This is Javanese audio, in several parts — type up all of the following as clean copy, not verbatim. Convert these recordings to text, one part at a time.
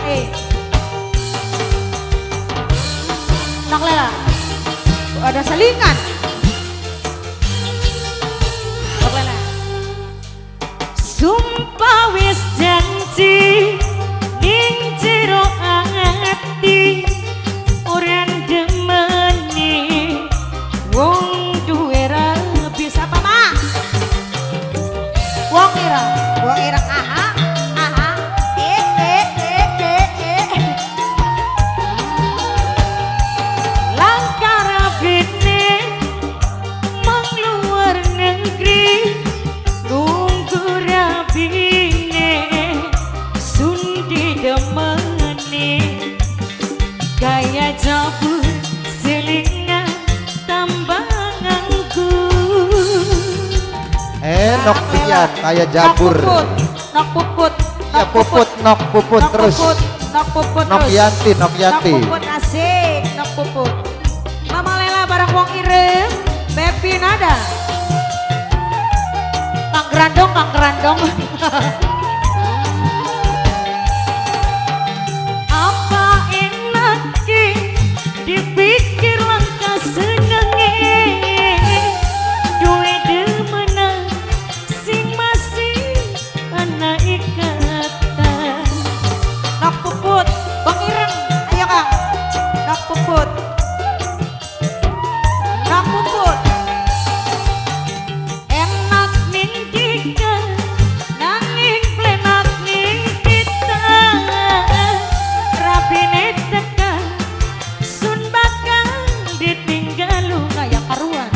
Eh. Nok Lela. Ada selingan. Nok Lela. Sumpah wis janji ning jero ati ora demeni wong duwe rabi sapa mak wong ireng, wong ireng, aha aha, eh eh eh eh eh. Langka rabine mang luar negeri nunggu rabine sun didemeni gaya jabur selingan tambah nganggur. Eh, nok pian kayak jabur. Nok puput, Ya puput, nok puput nok terus. Puput, nok puput Nok terus. Yanti, nok Yanti. Nok puput asik, nok puput. Mama Lela bareng wong ireng, Pepi Nada. Kang Grandong, Kang Grandong. Apa enake dipikir langkah senenge duwe demenan sing masih ana ikatan. Nok puput, wong ireng, ayo Kang. Nok puput. Nok puput. Enak ning dika nanging plenak ning kita rabine teka sun bakal ditinggal kaya karuan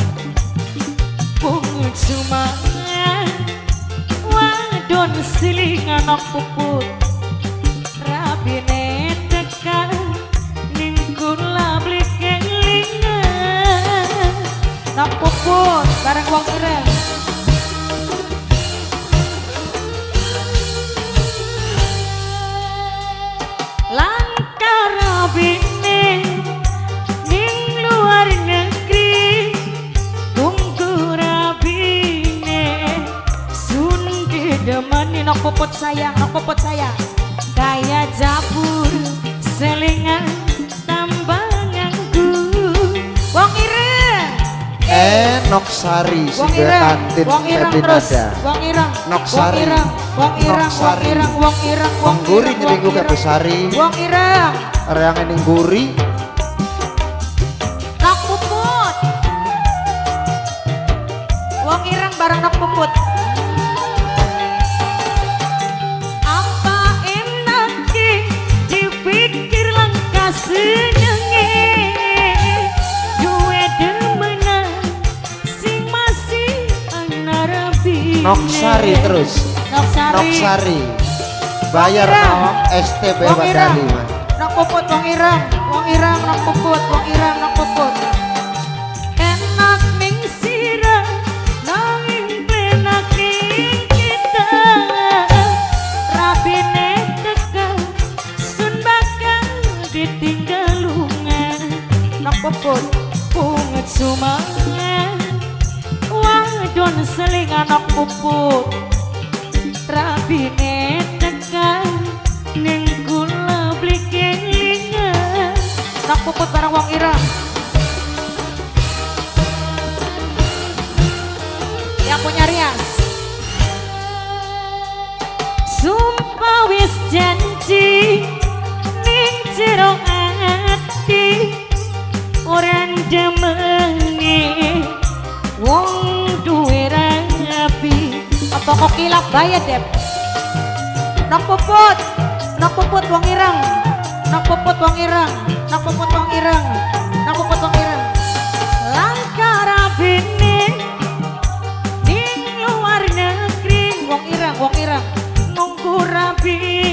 pungut sumangan wadon silingan. Nok puput, rabine teka ning kula beli kelingan. Nok puput bareng wong ireng. Langka rabine ning luar negeri tunggu rabine sun didemeni. Nok puput sayang, nok puput sayang kaya jabur selingan tambah nganggur wong ireng. Eh, nok Sari Wong sing ireng, kantin wong ireng Pepi terus, Nada. Wong ireng, Nok wong Sari. Ireng, wong ireng, Nok wong Sari. Ireng, wong ireng, wong Mengguri ireng, nyering wong ke ireng, Besari. wong ireng, Reang ning guri. Nok puput, wong ireng bareng nok puput. Apa enake dipikir langkah senenge duwe demenan sing masih ana rabine. Nok Sari terus. Nok Sari. Nok Sari. Bayar Ireng. nok STB Wong ireng. Badali mah. Nok puput wong ireng, wong ireng nok puput, wong ireng nok puput. Enak ning sirah nanging penak ning kita rabine teka sun bakal ditinggal lunga. Nok puput punget sumangan wadon selingan. Nok puput, rabine teka ning kula beli kelingan. Nok puput bareng wong ireng yang punya rias. Sumpah wis janji ning jero ati ora demeni wong duwe rabi. Apa kok kilap bayar dep. Nok puput, nok puput wong ireng, nok puput wong ireng, nok puput wong ireng, nok puput wong ireng. Langka rabine ning luar negeri wong ireng, wong ireng nunggu rabine.